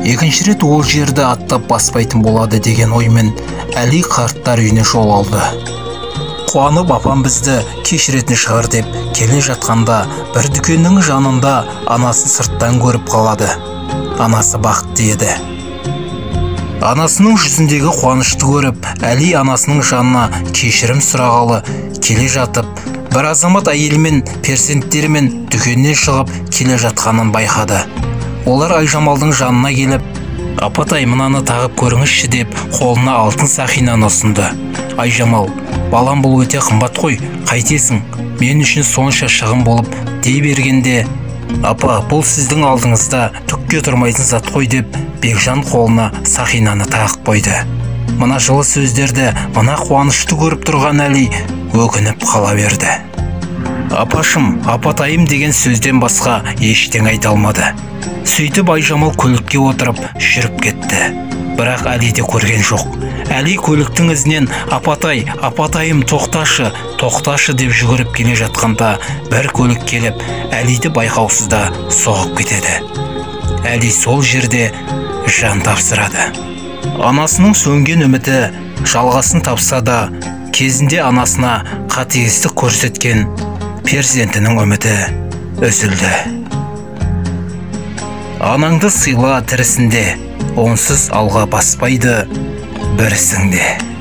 Екінші рет ол жерді аттап баспайтын болады деген оймен Әли қарттар үйіне жол алды. Қуанып, апам бізді кешіретін шығар деп келе жатқанда бір дүкеннің жанында анасын сырттан көріп қалады. Анасы бақытты еді. Анасының жүзіндегі қуанышты көріп, Әли анасының жанына кешірім сұрағалы келе жатып, бір азамат әйелімен, перзенттерімен дүкеннен шығып келе жатқанын байқады. Олар Айжамалдың жанына келіп, апатай, мынаны тағып көріңізші деп қолына алтын сақинаны ұсынды. Айжамал, балам, бұл өте қымбат қой, қайтесің, мен үшін сонша шығын болып дей бергенде, апа, бұл сіздің алдыңызда түкке тұрмайтын зат қой деп Бекжан қолына сақинаны тағып қойды. Мына жылы сөздерді, мына қуанышты көріп тұрған Әли өкініп қала берді. Апашым, апатайым деген сөзден басқа ештеңе айта алмады. Сөйтіп Айжамал көлікке отырып жүріп кетті. Бірақ Әли де көрген жоқ. Әли көліктің ізінен апатай, апатайым, тоқташы, тоқташы деп жүгіріп келе жатқанда бір көлік келіп Әлиді байқаусызда соғып кетеді. Әли сол жерде жан тапсырады. Анасының сөнген үміті жалғасын тапса да, кезінде анасына қатыгездік көрсеткен перзентінің үміті үзілді. Анаңды сыйла тірісінде, онсыз алға баспайды бірісіңде.